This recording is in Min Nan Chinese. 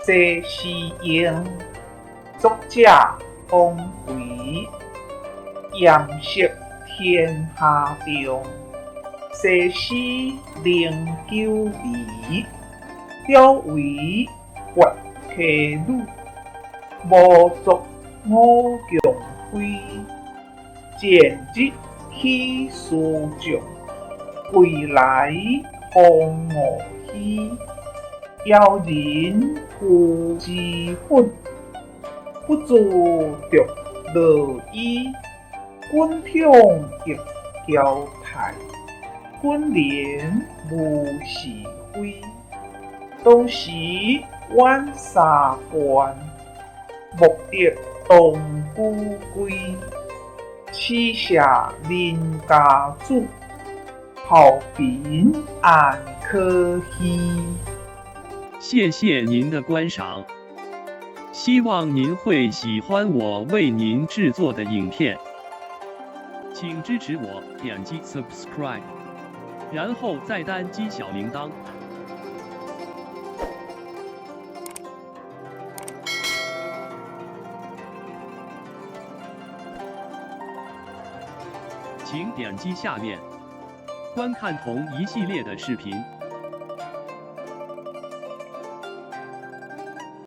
谢时英，作者王维。颜色天下重，西施宁久离。朝为越溪女，无作五共飞。前日起思将，归来方五虚。枵人浮脂粉，不自著罗衣。君宠亦娇态，君怜无是非。当时远沙关，莫得当古归。凄谢邻家子，后贫安可稀。谢谢您的观赏，希望您会喜欢我为您制作的影片。请支持我，点击 subscribe，然后再单击小铃铛。请点击下面观看同一系列的视频。